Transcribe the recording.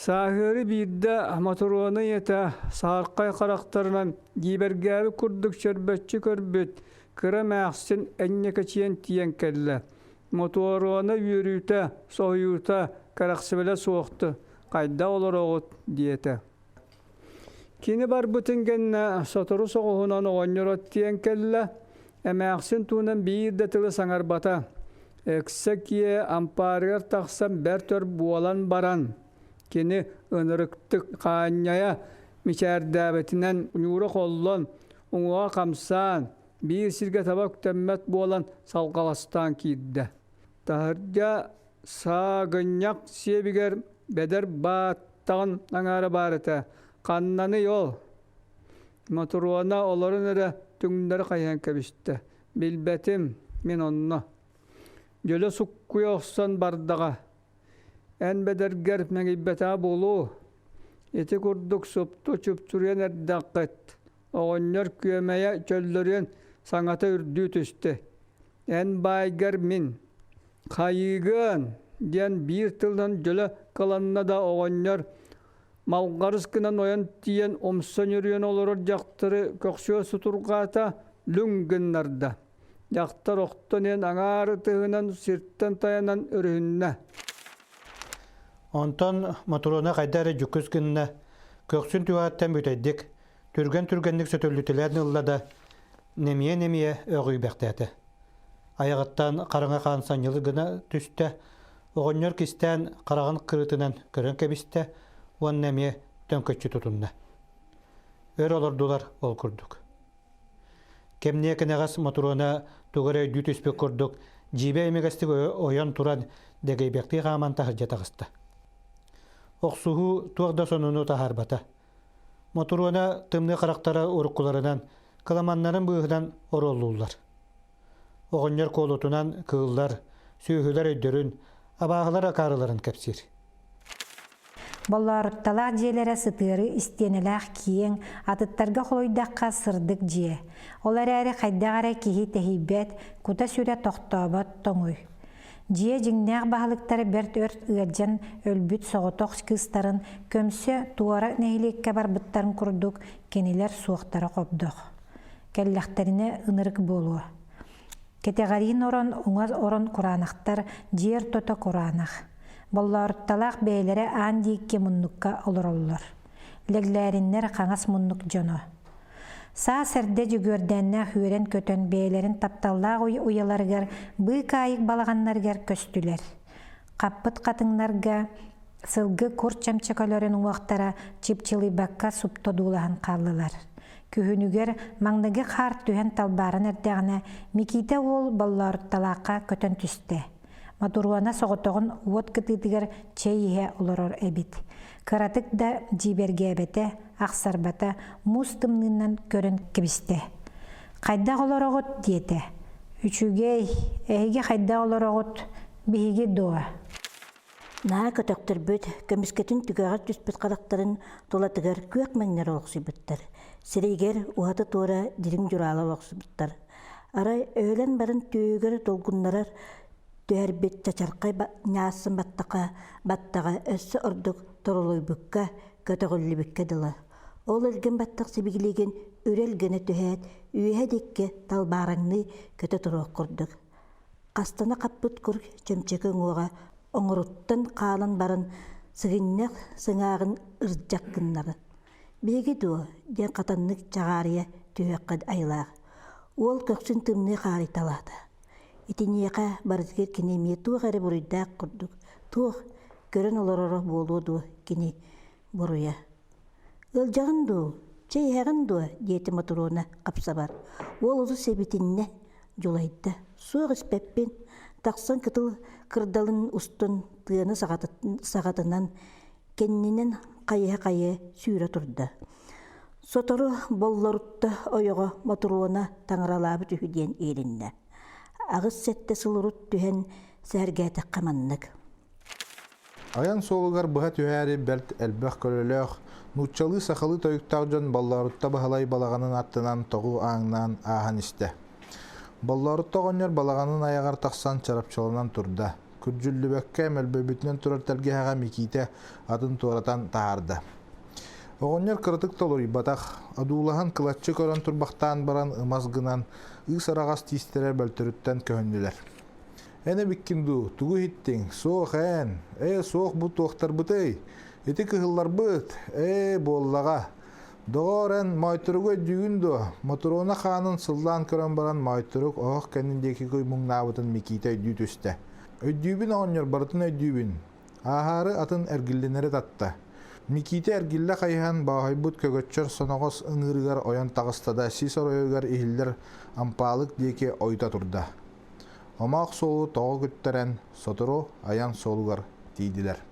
Сааһыары биирдэ Мотуруона ийэтэ саһархай харахтарынан дьиибэргээбит курдук чөрбөччү көрбүт кыра эмээхсин энньэкэчийэн тиийэн кэллэ. Мотуоруона үөрүүтэ, соһуйуута, кэрэхсэбилэ суохту «Хайдах олороҕут?» диэтэ. Кини барбытын кэннэ сотору соҕуһунан оҕонньор тиийэн кэллэ, эмээхсин туһунан биир да тылы саҥарбата. Эксэ киэ ампаарыгар тахсан бэрт өр буолан баран, кини ынырыктык хаанньайа мичээрдээбитинэн ньуура холлон, уҥуоҕа хамсаан, биир сиргэ таба үктэммэт буолан салҕаластаан киирдэ. Таһырдьа саагынньах сиэбигэр бэдэр бааттаҕын аҥаара баар этэ. Ханнаный ол? Мотуруона олорон эрэ түҥнэри хайыһан кэбистэ. Билбэтим, мин онно. Дьөлө суккуйа охсон бардаҕа. Эн бэдэргэр мэҥийбэтэҕэ буолуо. Ити курдук супту чупчуруйан эрдэххит. Оҕонньор күөмэйэ чөллөрүөн саҥата үрдүү түстэ. Эн баайгар мин «Хайыыгын?» диэн биир тылынан дьөлө кыланна да оҕонньор малҕарыс гынан ойон тиийэн умса ньүрүйэн олорор дьахтары көхсүө сутурҕаата, лүҥ гыннарда. Дьахтар охтон иһэн аҥаар ытыһынан сиртэн тайанан өрүһүннэ. Онтон Мотуруона хайда эрэ дьүккүс гынна, көхсүн түгэҕиттэн бүтэйдик, түргэн-түргэнник сөтөллүтэлээн ылла да, нэмийэ-нэмийэ өҕүйбэхтээтэ. Айаҕыттан хараҥа хаан санньылы гына түстэ, оҕонньор кистээн хараҕын кырыытынан көрөн кэбистэ уонна эмиэ төҥкөччү тутунна. Өр олордулар ол курдук. Кэмниэ кэнэҕэс Мотуруона тугу эрэ өйдүү түспүт курдук дьиибэ имигэстик ойон туран дэгэйбэктии хааман таһырдьа таҕыста. Охсуһуу туох да сонуну таһаарбата. Мотуруона тымныы харахтара уруккуларынан кыламаннарын быыһынан оруоллууллар. Оҕонньор куолутунан кыыллар, сүөһүлэр өйдөрүн, абааһылар акаарыларын кэпсиир. Боллоорутталаах дьиэлэрэ сытыары истиэнэлээх киэҥ, атыттарга холуйдахха сырдык дьиэ. Ол эрээри хайдах эрэ киһи тэһийбэт, кута-сүрэ тохтообот тоҥуй. Дьиэ дьиҥнээх баһылыктара бэрт өр ыалдьан өлбүт соҕотох кыыстарын көмсө туора нэһилиэккэ барбыттарын курдук кинилэр суохтара хобдох. Кэллэхтэринэ ынырык буолуо. Кэтэҕэриин орон уҥа орон кураанахтар, дьиэ ортото кураанах. Боллоорутталаах бэйэлэрэ аан диэки муннукка олороллор. Лэглээриннэр хаҥас муннук дьоно. Саас эрдэ Дьөгүөрдээннээх үөрэн-көтөн бэйэлэрин тапталлаах уйаларыгар быыкаайык балаҕаннарыгар көстүлэр. Хаппыт хатыҥнарга сылгы кур чөмчөкөлөрүн уҥуохтара чыпчылыйбакка суптодуулаһан хааллылар. Күһүнүгэр маҥнайгы хаар түһэн талбааран эрдэҕинэ Микиитэ уол Боллоорутталаахха көтөн түстэ. Мотуруона соҕотоҕун уот кытыытыгар чэй иһэ олорор эбит. Кыратык да дьиибэргээбэтэ, ахсарбата, муус тымныынан көрөн кэбистэ. «Хайдах олороҕут?» диэтэ. «Үчүгэй, эһиги хайдах олороҕут, биһиги дуо?» Наһаа көтөхтөрбүт, көмүскэтин түгэҕэр түспүт харахтарын тулатыгар күөх мэҥнэр олохсуйбуттар. Сирэйигэр уһаты-туора дириҥ дьураала олохсуйбуттар. Арай өһүлэн баран түөһүгэр долгуннарар түһэрбит чачархай ньаассын баттаха баттаҕа өссө ордук торолуйбукка, көтөҕүллүбүккэ дылы. Ол өлгөн баттах сибигилигин үрэл гына түһээт, үөһэ диэки талбаараҥныы көтө туруох курдук. Хастана хаппыт кур чөмчөкө уҥуоҕа оҥоруттан хаалан баран сыгынньах сыҥааҕын ырдьах гыннаран «Биһиги дуо?» диэн хатаннык чаҕаарыйа түһүөххэ айылаах. Уол көхсүн тымныы хаарыйталаата. Итиниэхэ барытыгар кини эмиэ туох эрэ буруйдаах курдук, туох көрөн олороро буолуо дуо кини буруйа. «Ыалдьаҕын дуу, чэй иһэҕин дуо?» диэтэ Мотуруона хапсабар. Уол олус эбитиннэ, дьулайда. «Суох испэппин, тахсан кытыл кырдалын устун тыаны саҕатынан кэннинэн хайыһа-хайыһа сүүрэ турда. Сотору боллорутта ойоҕо Мотуруона таҥаралаабыт үһү диэн иилиннэ. Аҕыс-сэттэ сыл урут түһэн сэһэргээтэххэ маннык. Айан суолугар быһа түһээри бэрт элбэх көлөлөөх, нууччалыы-сахалыы тойуктаах дьон Боллоорутта Баһылай балаҕанын аттынан тоҕу ааҥнаан ааһан истэ. Боллоорутта оҕонньор балаҕанын айаҕар тахсан чарапчыланан турда. Күрдьүллүбэккэ мөлбөйбүтүнэн турар тэлгэһэҕэ Микиитэ атын туоратан таһаарда. Оҕонньор кыратык толоруйбатах, одуулаһан кылаччы көрөн турбахтаан баран ымас гынан ыыс араҕас тиистэрэ бөлтөрүттэн көһүннүлэр. Эн эбиккин дуу, тугу иһиттиҥ? Суох эн, ээ суох бу туохтарбытый? Ити кыһылларбыт, ээ буоллаҕа. Доҕоор эн Моойторугу өйдүүгүн дуо? Мотуруона хаанын сыллаан көрөн баран Моойторук оһох кэннин диэки муҥнаабытын Микиитэ өйдүү түстэ. Өйдүүбүн оҕонньор, барытын өйдүүбүн. Ааһаары атын эргиллинэри татта. Микиитэ эргиллэ хайыһан бооһойбут көгөччөр соноҕос ыҥыырыгар ойон таҕыста да сис оройугар иһиллэр ампаалык диэки ойута турда. Омоох суолу тоҕо күттэрэн, сотору айан суолугар тиийдилэр.